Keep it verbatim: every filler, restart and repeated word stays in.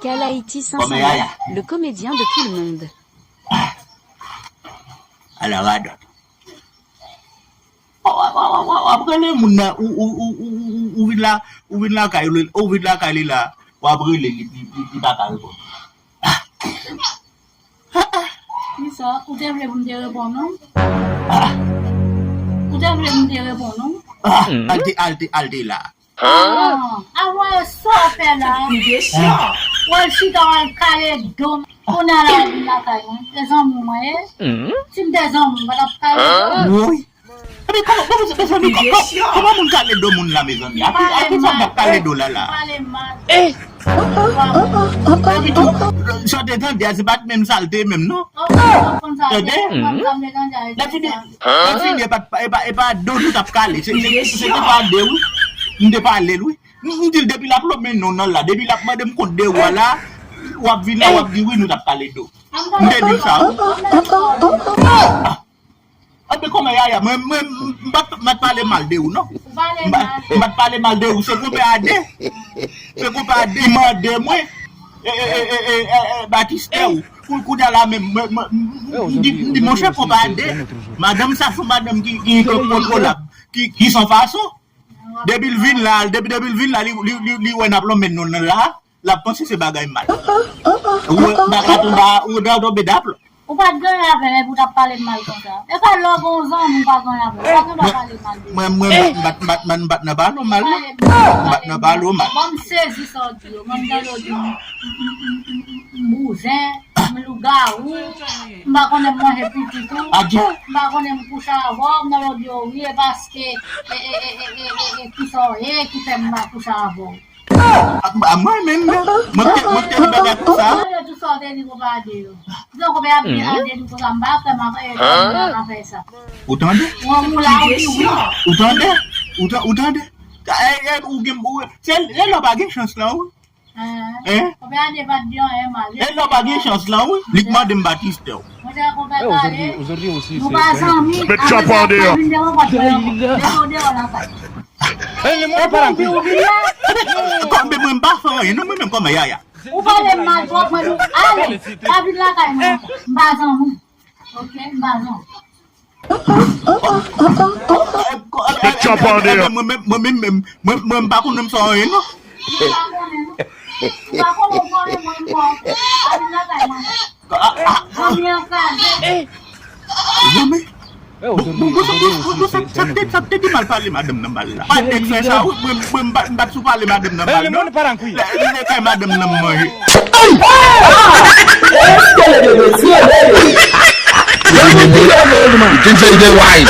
Kalaiti sans Kòmè yaya. Le comédien de tout le monde. Ala radòt. W ap rele moun nan, ou, ou, ou, ou, ou, ou vin la, ou vin lakay, ou vin lakay li la, w ap rele li, li, li, li pa ka reponn. Kisa? Ou te vle pou m te reponn ou? Ou te vle pou m te reponn ou? Al te, al te, al te la. Ah, a wè sa w fè la. W al chita, w al kale do m. Kounye a la, w vin lakay mwen. E zanmi w mwen ye. Si m te zanmi w, m pa t ap kale do. Woy. Epi kòman, kòman, mezanmi, kò-, kò-, kòman moun kale do moun la, mezanmi? Api, api sa m t ap kale do la la. Pale mal. Epi tou, sa w te tande a, se pa t menm sa l te ye menm, non. Tande? Lè fini, lè fini, e pa, e pa, e pa do nou t ap kale. Se, se, se te pa de, wi. M te pale l, wi. M, m di l depi l ap lonmen non nan la, depi l ap mande m kont de ou a la, w ap vin la, w ap di wi, nou t ap kale do. M te di l sa, wi. Ah. Anben kòman yaya, mwen, mwen, m pa t, m pa t pale mal de ou, non. M pa, m pa t pale mal de ou, se konpè a de. Se konpè a de mande mwen, e, e, Batistè ou. Kou-, kounye a la menm, mwen, mwen, m, m, m di, m di, monchè, konpè a de. Madanm sa se yon madanm ki, ki, ki enkontwolab, ki, ki san fason. Depi l vin la, depi, depi l vin la, li, li, li, li wè n ap lonmen non nan la, l ap panse se bagay mal. Ou pa ka tonbe, ou pa tonbe daplon. Ou pa t gen anyen avè l epi w t ap pale m mal konsa. E pa lè w gen yon zanmi ou pa gen anyen avè l. Ou pa gen dwa pale mal de li. Mwen, mwen, m pa t, m pa t, m pa t, m pa t nan pale w mal, non. M pa t nan pale w mal. Bon, m sezi sa w di yo. Mwen, m tande w di m, m, m, m, m, m bouzen, m lougawou, m pa konnen m manje pitit ou, m pa konnen m kouche avè w, m tande w di yo wi, e paske, e, e, kisa w ye ki fè m pa kouche avè w. A, a mwen menm, mwen te, mwen te di bagay konsa. Mwen te di sa w te di konpa de yo. Donk, konpa ap vin ap di konsa, m pa fè, m pa fè, m pa fè sa. Ou tande? Mwen, mwen la, ou di wi. Ou tande? Ou ta-, ou tande? E, e, ou gen, ou, se, se lè w pa gen chans lan, wi. Hein? Konpa de pa t di anyen mal. E lè w pa gen chans lan, wi. Li k mande m Batistè w. Mwen te konpa pale. Nou pa zanmi. Met chòp an deyò. Depi w deyò lakay. Epi w di w vin la. Kòm mwen m pa fè anyen, non, mwen menm kòman yaya. Ou pale m mal twòp, mwen di w ale, pa vin lakay mwen ankò. M pa zanmi w. Ok, m pa zanmi w. Met chòp an deyò. Mwen menm, mwen menm, mwen, mwen m pa konnen m fè anyen, non. M pa konnen, non. M pa konnen w konnen mwen, mwen. Pa vin lakay mwen. Zanmi an kraze. Zanmi. Bon, bon, bon, bon, bon, sa, sa te, sa te di mal pale madanm nan mal la. Pa nèg fè sa, wi, mwen, mwen, m pa, m pa t sou pale madanm nan mal, non. Lè, lè kay madanm nan manje. Ay! Ah! Tele de mesye, bebe. Tele de mesye, bebe.